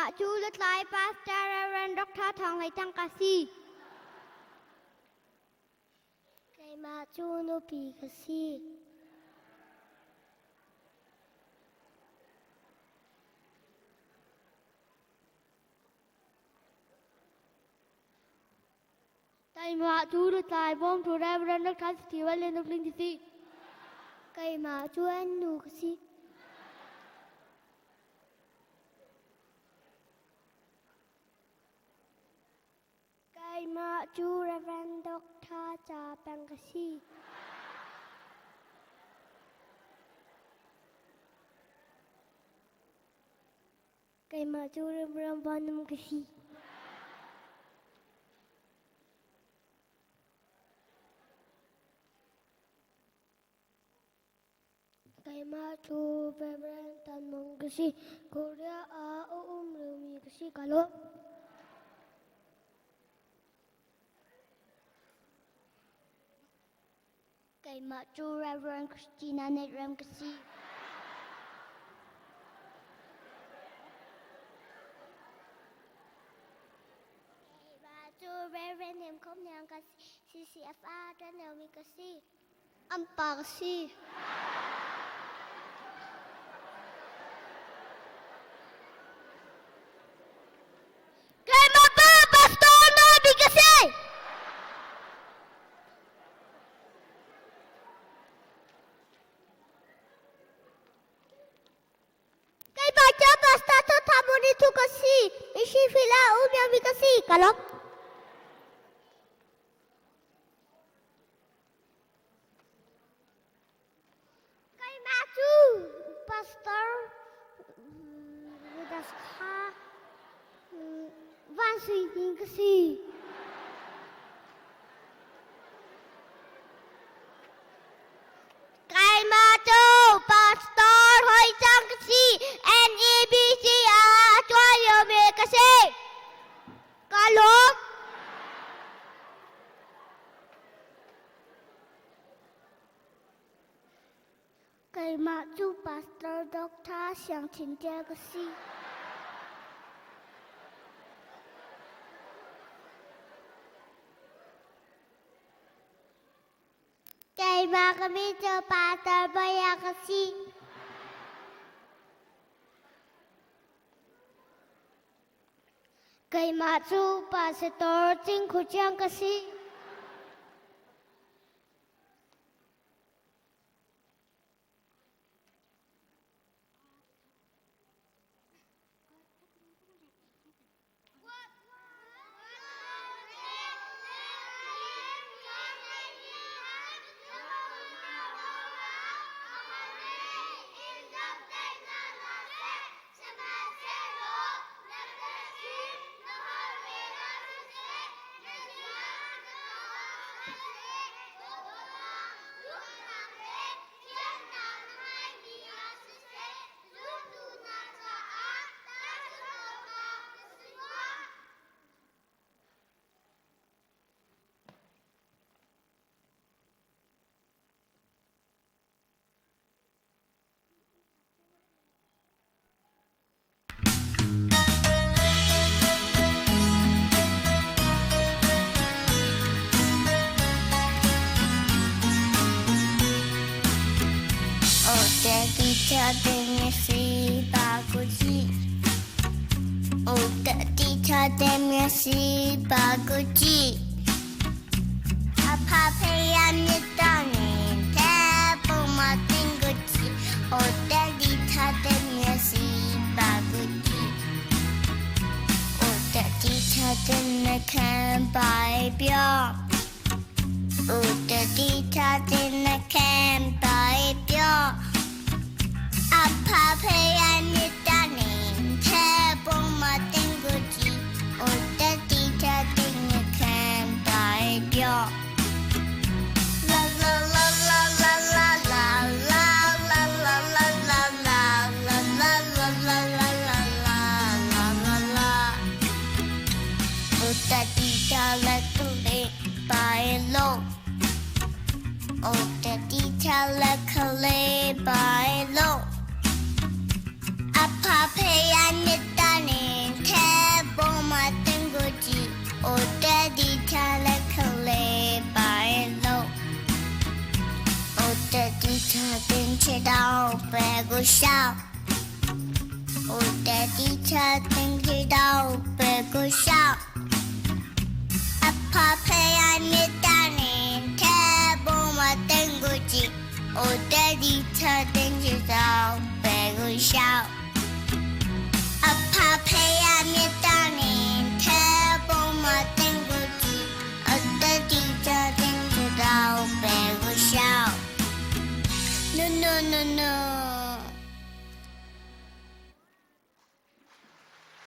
Keimah cu lutlai Pastor Reverend Dr. Thawng Hlei Thang ka si. Keimah cu nupi ka si. Keimah cu lutlai bawmtu Reverend Dr. Steven Lian Uk Ling ka si. Keimah cu an nu ka si. Keimah cu Reverend Dr. Ca Peng ka si. Keimah cu Reverend Vanum ka si. Keimah cu Reverend Tan Mong ka si. Korea ah a um liomi ka si. Ka lawm. Keimah cu Reverend Christina Netrem ka si. Keimah cu Reverend Nem Khom Niang ka si. CCFR ṭan liomi ka si. An pa ka si. Keimah pa pastor Nabi ka si. Keimah cu pastor Thotha Muni Thu ka si. Mishi Fila um mi ka si. Ka lawm. Keimah cu pastor Judas kha Van Sui Hnin ka si. Keimah cu pastor Hoi Cang ka si. NEBC ah a tuan liomi ka si. Ka lawm. Keimah cu Pastor Dr. Siang Thin Tial ka si. Keimah ka min cu Pastor Baya ka si. Keimah cu Pastor Cingkhu Ciang ka si. 到白个笑。我的地车顶知道白个笑。阿爸陪阿咪大年，贴布马顶个子。我的地车顶知道白个笑。阿爸陪阿咪大年，贴布马顶个子。我的地车顶知道白个笑。No no no no.